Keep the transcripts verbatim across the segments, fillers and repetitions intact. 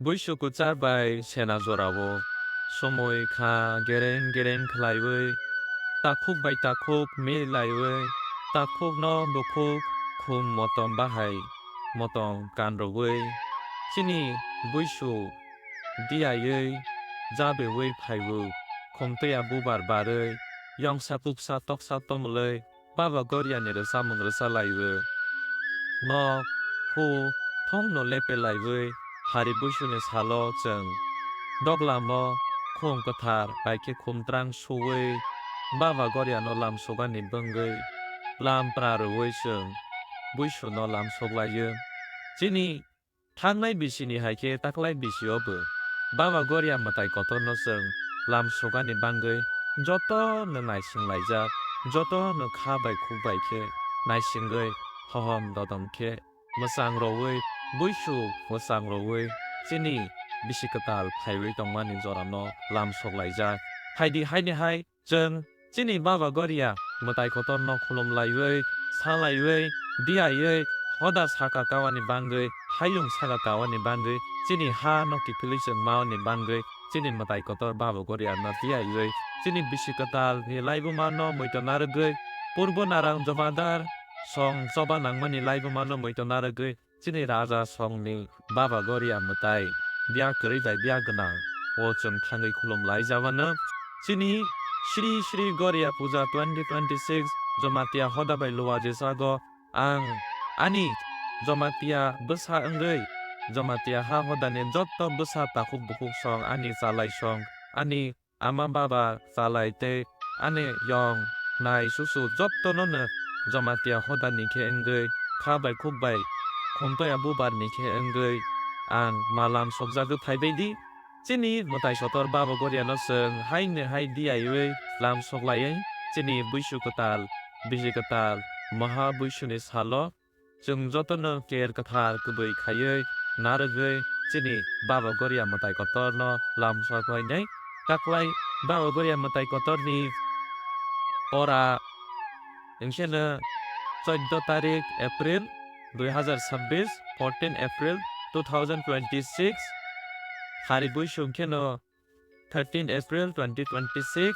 Buisu kwchar bai sena jorao somoi kha gereng gereng khlaiwi, takhuk bai takhuk milaiwi, takhukno bukhuk khum motom bahai motom kanrogwi chini buisu diaiwi jabewi phaibo. Khumtwi a bubar barwi yongsa kuksa toksa tomlwi Baba Goriani rwchapmung rwcha laiwi, nok, hu, thongno lepe laiwi, hari buisuni salo chwng doglamo khum kwthar bai khe khum twrang suwi Baba Goriano lam sugani bwngwi lam pra rwui chwng buisuno lam suklaio. Chini Thangnai bisini hai khe taklai bisio bo Baba Goria mwtai kotorno chwng lam sugani bangwi jotono naising laijak, jotono kha bai khuk bai khe naisingwi hohom dodom khe mwchang rowi, buisu mwchang rowi chini bisi kwtal phaiwi tongmani jorano lam sok laijak. Phaidi haini hai Chwng chini Baba Goria mwtai kotorno khulum laiwi, sa laiwi, diaiwi, hoda saka kawani bangwi, hayung saka kawani bangwi, chini ha no kiphilwi chwng mani bangwi, chini mwtai kotor Baba Goriano diaiwi, chini bisi kwtal ni laibuma no muitu narwgwi, purbo narang jomadar song choba nangmani laibuma no muitu narwgwi, Chini raja songni Baba Goria mwtai, biya kwrwi bai biya gwnang, o chwng thangwi khulum lai jabano. Chini Shri Shri Goria Puja twenty twenty-six Jamatia hoda bai luwa jesago ang ani Jamatia bwsa wngwi, Jamatia ha hodani jotto bwsa takhuk bukhuk song, ani chalai song, ani Ama baba, chalai tei ani yong nai susu jottono no Jamatia hodani khe wngwi kha bai khuk bai khumtoya bubar ni khe wngwi ang malam sokjagwi phaibai di. Chini mwtai sotor Baba Goriano chwng hai ni hai diaiwi lam soklaiwi chini buisu kwtal, bisi kwtal, maha buisuni salo Chwng jotono ker kwthar kwbwi khaiwi narwgwi chini Baba Goria mwtai kotorno lamsa khlainai. Taklai Baba Goria mwtai kotorni ora hwnkheno chwddo tarik April dui hazar sabbish, fourteen April two thousand twenty-six, hari buisu hwnkheno thirteen April twenty twenty-six,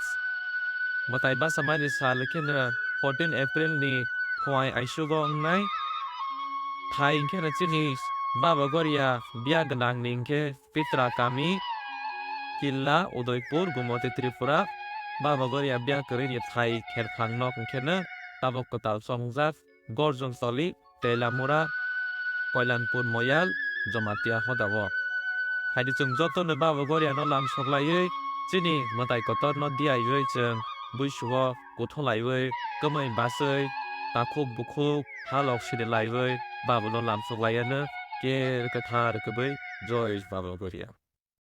mwtai bachamani sal kheno fourteen April ni phuai aisugo wngnai. Thai hwnkhe no chini Baba Goria biya gwnang ni hwnkhe Pitra kami, Killa, Udaipur, Gumoti, Tripura. Baba Goria biya kwrwi ni thai kherphang nok hwnkhe no tabuk kwtal chongjak Gorjong Toli, Telamura, Koilanpur Moyal, Jamatia hodao. Haidi chwng jotono Baba Goriano lam soklaiwi, chini mwtai kotorno diaiwi chwng buisugo kuthulaiwi, kwmwi baswi, takhuk bukhuk, halok siri laiwi, Babano lam soklaiano ker kwthar kwbwi, Joi Baba Goria.